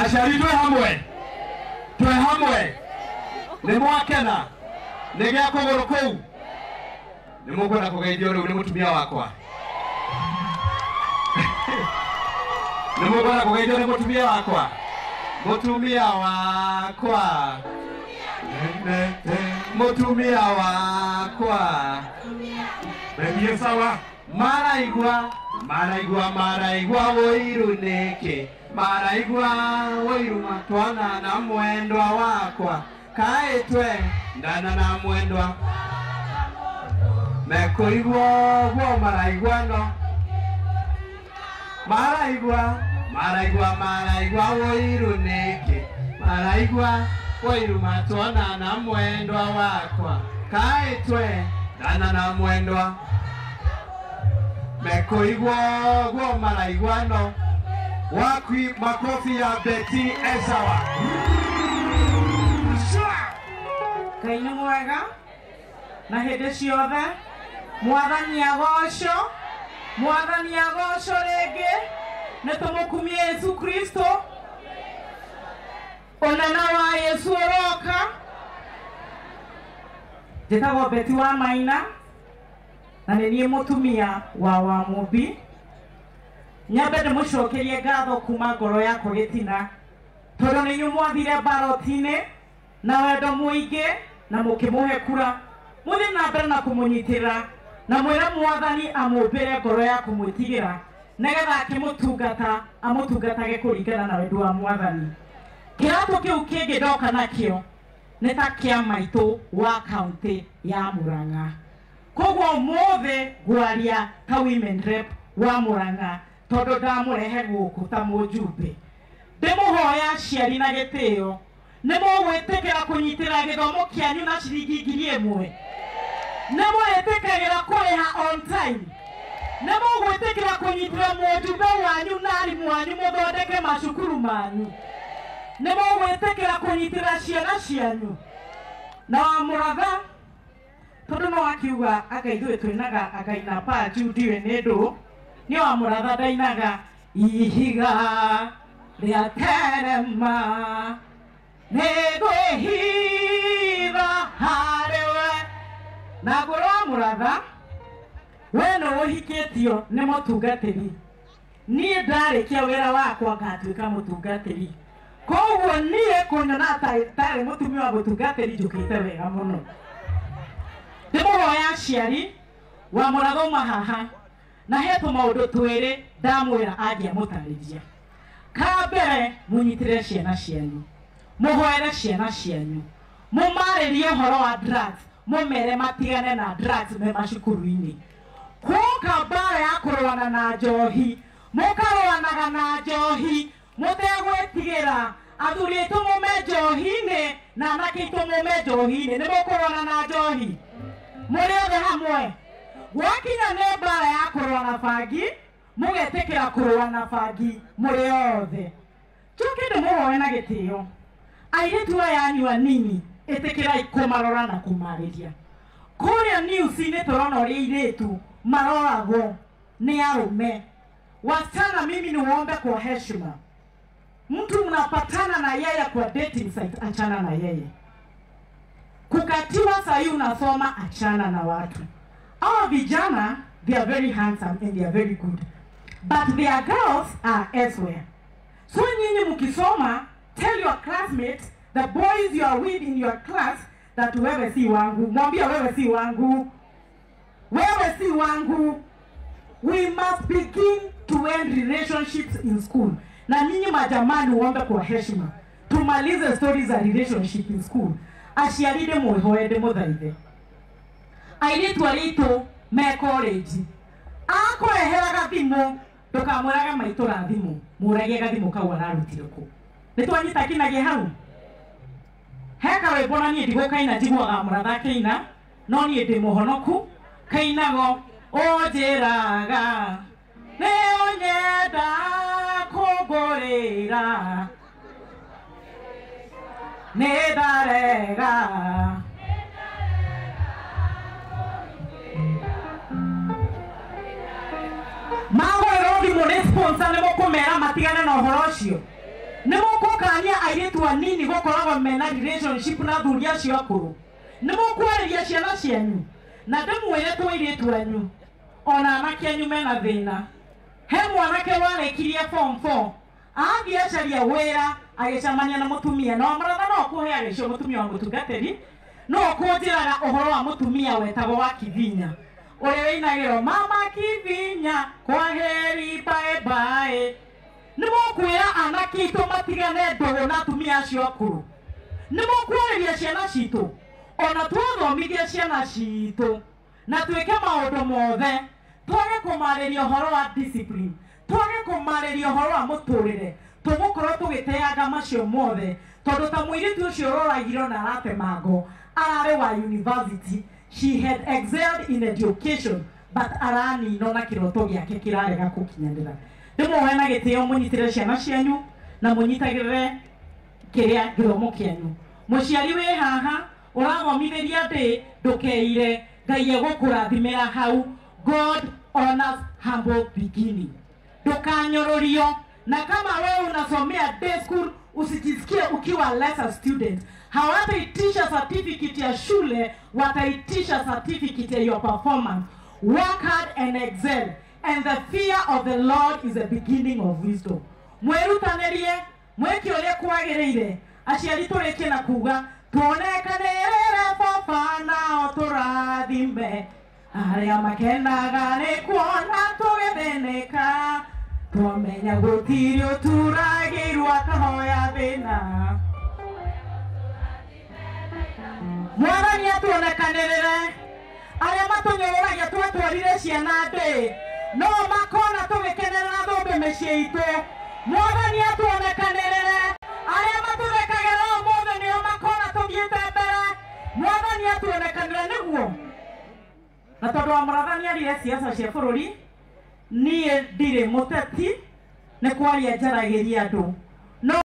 Aciari twĩ hamwe, twĩ hamwe, nĩ mwakena nĩ gĩa kũgũrũ kũu, nĩ mũkwenda kũgeithio rĩu nĩ mũtumia wakwa, nĩ mũkwenda kũgeithio nĩ mũtumia wakwa, mũtumia wakwa, mũtumia wakwa. Beti Sawa. Maraigua, maraigua, maraigua ũiru nĩkĩ, maraigua ũiru matwana na mwendwa wakwa, kaĩ twendana na mwendwa, mekũigua ũguo maraigua no, maraigua, maraigua, maraigua ũiru nĩkĩ, maraigua ũiru matwana na mwendwa wakwa, kaĩ twendana na mwendwa, mekũigua ũguo maraigua no. Wakwi makofi ya Beti Esawa. Ngai nĩ mwega na hĩndĩ ciothe, mwathani agocwo, mwathani agocwo rĩngĩ, nĩ tũmũkumie Yesu Kristo, ũnene wa Yesu ũroka. Njĩtagwo Beti wa Maina na nĩ niĩ mũtumia wa Wamũmbi. Nyambe ndĩmũcokerie ngatho kuma ngoro yakwa gĩtina, tondũ nĩ inyuĩ mwathire baroti-inĩ na wendo mũingĩ na mũkĩmũhe kura, mũthiĩ na mbere na kũmũnyitĩrĩra na mwĩre mwathani amũmbĩre ngoro ya kũmwĩtigĩra, nĩgetha akĩmũtungata amũtungatage kũringana na wendo wa mwathani. Kĩratũ kĩu kĩngĩ ndoka nakĩo nĩ ta kĩa maitũ wa kaũntĩ ya Murang'a. Koguo ũmũthĩ ngwaria ta women rep wa Murang'a, tondũ ndamũrehe gũkũ ta mũjumbe. Ndĩmũhoya aciari na gĩtĩo, nĩ mũgwĩtĩkĩra kũnyitĩrĩra gĩthomo kĩanyu na ciringi 1,000? Nĩ mũrĩtĩkagĩra kũrĩha on time? Nĩ mũgwĩtĩkĩra kũnyitĩrĩra mũjumbe wanyu na arimũ anyu mũthondeke macukuru manyu? Nĩ mũgwĩtĩkĩra kũnyitĩrĩra ciana cianyu? Na wa Mũratha, tondũ no akiuga anga ithuĩ twĩnaga akaina panju ndiũĩ nĩ ndũ, nĩ wa Mũratha ndainaga ihiga rĩa terema nĩngwĩhitha harĩwe. Na ngũrũ wa Mũratha, we nĩ ũhikĩtio nĩ mũtungatĩri, niĩ ndarĩkia wĩra wakwa ngatuĩka mũtungatĩri, koguo niĩ kũnyona tarĩ mũtumia wa mũtungatĩri njũkĩte wega mũno. Ndĩmũhoya aciari wa Mũratha uma haha, na he tũmaũndũ twĩrĩ ndamwĩra angĩamũtarĩria. Ka mbere, mũnyitĩrĩre ciana cianyu, mũhoere ciana cianyu, mũmarĩrie ũhoro wa drugs, mũmere matigane na drugs me macukuru-inĩ. Gũka mbara ya kũrũana na njohi, mũkarũanaga na njohi mũtegwĩtigĩra. Athuri aitũ mume njohi-inĩ na anake aitũ mume njohi-inĩ, nĩ mũkũrũana na njohi mũrĩ othe hamwe. Gwakinya nĩ mbara ya kũrũa na bangi, mũgetĩkĩra kũrũa na bangi mũrĩ othe. Njoke ndĩmũhoe na gĩtĩo, airĩtu aya anyu anini, ĩtĩkĩrai kũmarora na kũmarĩria. Kũrĩa news-inĩ tũrona ũrĩa airĩtu maroragwo nĩ arũme. Wasichana, mimi niwaombe kwa heshima, mtu mnapatana na yeye kwa dating site, achana na yeye. Kukatiwa sahi unasoma, achana na watu. Our vijana, they are very handsome and they are very good, but their girls are elsewhere. So nyinyi mukisoma, tell your classmates, the boys you are with in your class, that wewe si wangu. Mwambie wewe si wangu, wewe si wangu. We must begin to end relationships in school. Na nyinyi majamani uombe kwa heshima, tumalize stories za relationship in school. Aciari ndĩmwĩhoe ndĩmũthaithe, airĩtu aritũ me college, akũrehera gathimũ ndũkamwĩrage maitũ ra thimũ, mũragie gathimũ kau ararutire kũ. Nĩ twanyita kinagia hau? He karwĩmbo na niĩ ndigũkaina, njiguaga Mũratha akĩina, no niĩ ndĩ mũhonoku, kainago ũnjĩraga nĩ ũnyenda kũngũrĩra nĩ ndarega. Magũrĩrwo thimũ nĩ sponsor, nĩ mũkũmera matigane na ũhoro ũcio, nĩ mũkũka Nĩ mũgũkania airĩtu anini gũkoragwo mena relationship na athuri acio akũrũ? Nĩ mũkwarĩria ciana cianyu? Na ndĩmwĩre tũirĩtu anyu ona anake anyu mena thĩna. He mwanake warĩkirie form 4 athiĩ acaria wĩra agĩcemania na mũtumia no mũratha no kũheaga icio mũtumia wa mũtungatĩri no kũnjĩraga ũhoro wa mũtumia wetagwo wa Kivinya ũrĩa wĩinagĩrwo mama Kivinya kwa heri bye bye. Nĩ mũkwĩra anake aitũ matigane ndũgũ na atumia acio akũrũ? Nĩ mũkwarĩria ciana citũ? Ona twathomithia ciana citũ na twĩke maũndũ mothe twage kũmarĩria ũhoro wa discipline, twage kũmarĩria ũhoro wa mũtũrĩre, tũgũkorwo tũgĩteanga macio mothe tondũ ta mũirĩtu ũcio ũroragirwo na aratemango ararĩ wa university, she had excelled in education but araninwo na kĩroto gĩake kĩrarega gũkinyanĩra. Ndĩmuoe na gĩtĩo mũnyitĩre ciana cianyu na mũnyitagĩrĩre kĩrĩa gĩthomo kĩanyu. Mũciari wĩ haha ũrathomithĩria ndĩ ndũkeire Ngai egũkũrathimĩra hau. God honors humble beginning. Ndũkanyũrũrio. Na kama wewe unasomea day school usijisikie ukiwa lesser student. Hawataitisha certificate ya shule, wataitisha certificate ya your performance. Work hard and excel, and the fear of the Lord is the beginning of wisdom. Mwĩrutanĩrie mwĩke ũrĩa kwagĩrĩire. Aciari tũrĩkie na kuga tuonekanĩrĩre baba nao tũrathime arĩa makenaga nĩ kuona tũgĩthĩnĩka twamenya gũtirĩ ũturagĩirwo akahoya thĩna. Mwathani atuonekanĩrĩre. Arĩa matũnyũrũragia twatwarire ciana ndĩ no makona tũgĩkenerera thũmbĩ mĩciĩ itũ. Mwathani atuonekanĩrĩre. Arĩa matũthekagĩra ũmũthĩ nĩo makona tũthiĩte mbere. Mwathani atuonekanĩre nĩguo. Na tondũ wa mũrathani arire ciaca cia bũrũri, niĩ ndirĩ mũteti, nĩ kwaria njaragĩria andũ. No